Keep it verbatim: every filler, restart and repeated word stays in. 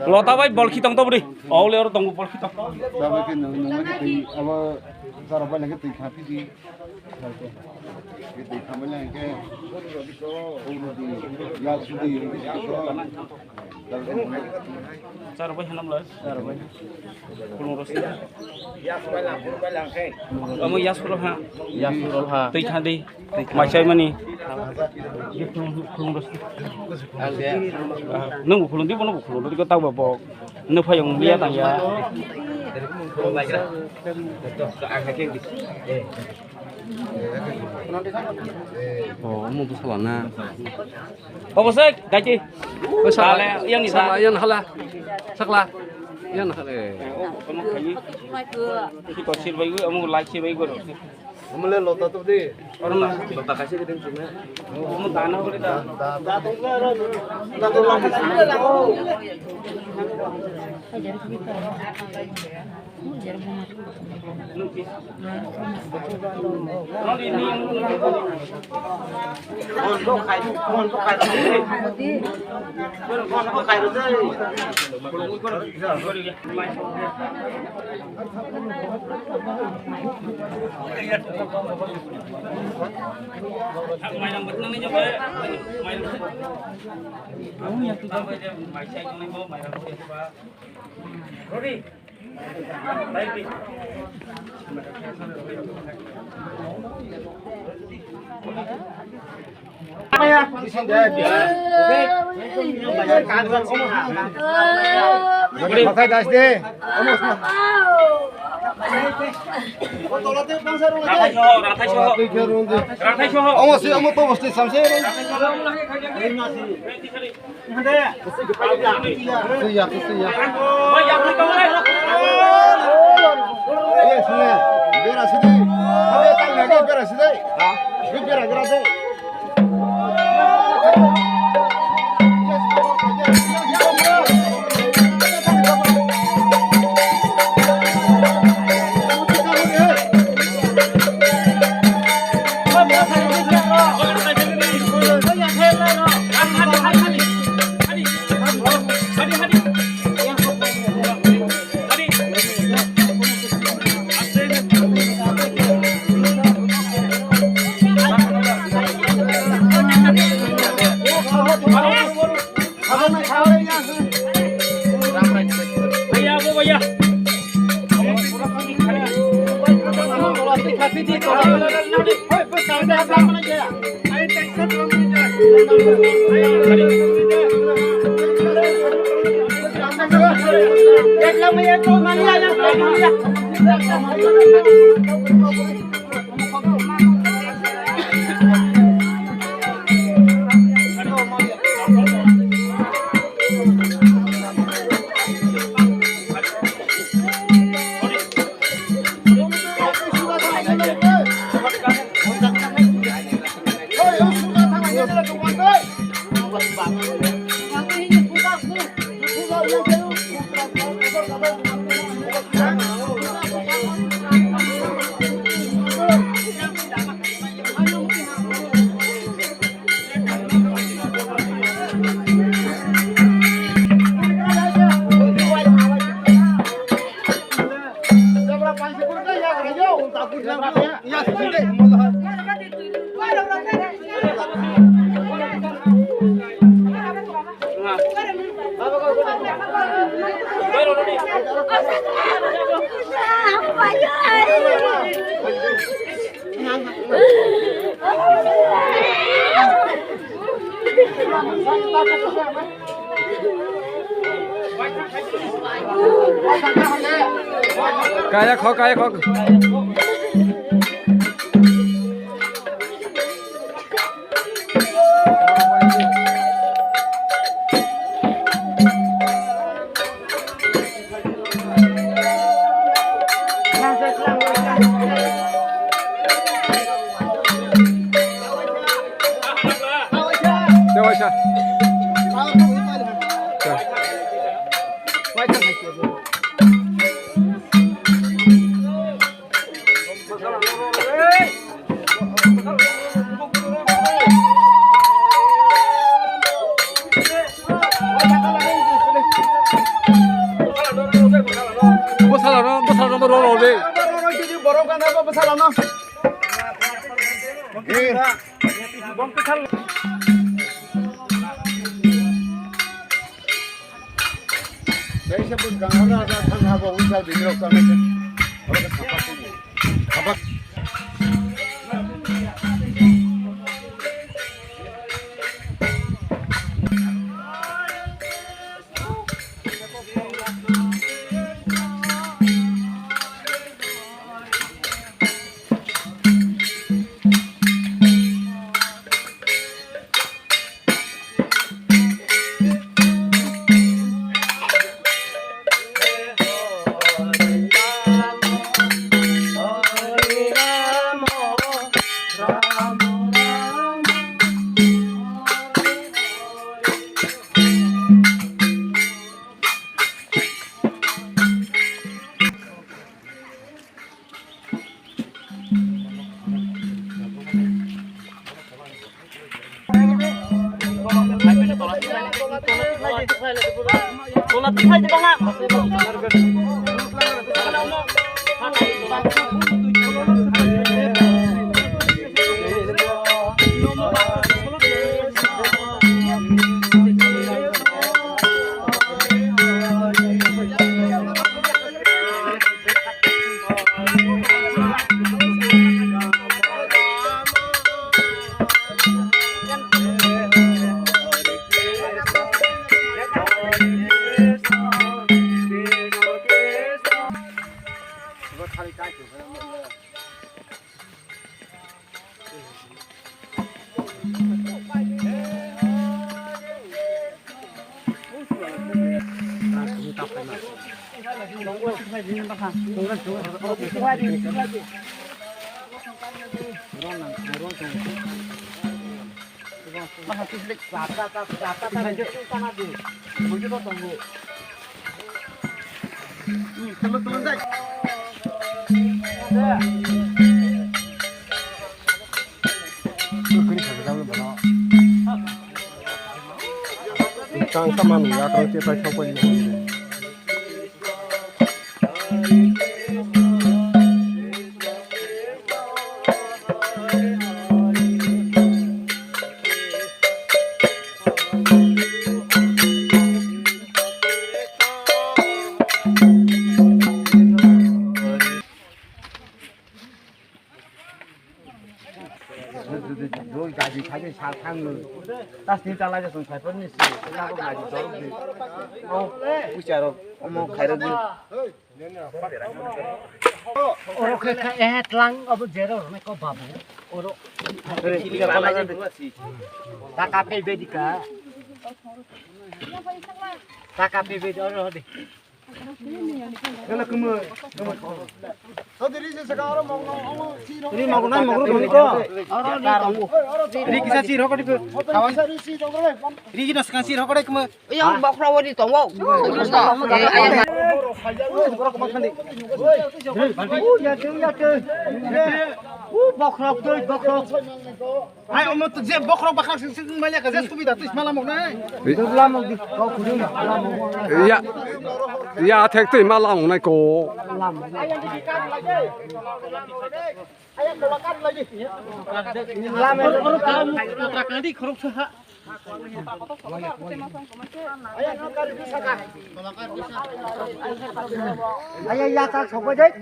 Lota bai bol khitong to bri. Aw le oro tongo bol khitong. Sabai khe nwng, nwng bai khe twi, abo chara bai lai khe twi kha phidi. Khe twi kha bai lai khe. Yak sudi. Chara bai hanam lai. Chara bai. Khulung rosdi. Amo yasuro ha. Yasuro ha. Twi kha di. Mai sai mani. Khulung rosdi. Ang de. Nwng bo khulung di, bono bo khulung di, ko tak ba bo. Nwng phai wng liya tang ya. Ang hakhe di. Oh, omo bwsala na. Obo se, daiti. Bwsala. Tale, yang ni bwsala, ta. Yang hala. Sakla. Yang hala. Eh, oh, omo khaini. Ki to sil bai, omo lai sil bai goro. Omo le lota to di. Oro na, lota kaisa gede sini. Omo dana gori da. Da, da, da, da, da, da, da, da. Rodi. Mathai das de. Rathai soho, rathai soho. Rathai soho. Omo si, omo to bosti samse. Suya, suya. Yes, ne. Bera sidi. Bera sidi. Ha? Bera, bera sidi. Kaya khok, kaya khok. Tang sama nung ya, kau cepai kau pun. Dui gaji phai sa thango. Tas tin chala je song sai pon ni si. Na ko gaji dorok di. O pucha rok omo khairok di. Oro khe kha eh tlang abo jero rone ko babu. Oro. Taka phe bedika. Taka phe bedi oro de. Ri magu nai magu ri ko. Ri kisa si roko di ko. Ri kisa si roko di ko. Yang bokra wadi tongo. Bokra, bokra. Ai, omo to je bokhorok bakhrak sing sing manya ka je subida twi sma lamok nai. Lamok di, kau kudu lamok. Ya, ya, thek twi ma lamok nai ko. Lamok. Lamok. Oro, oro, oro, khorok sa ha. Aya, ya, tak sobo deh.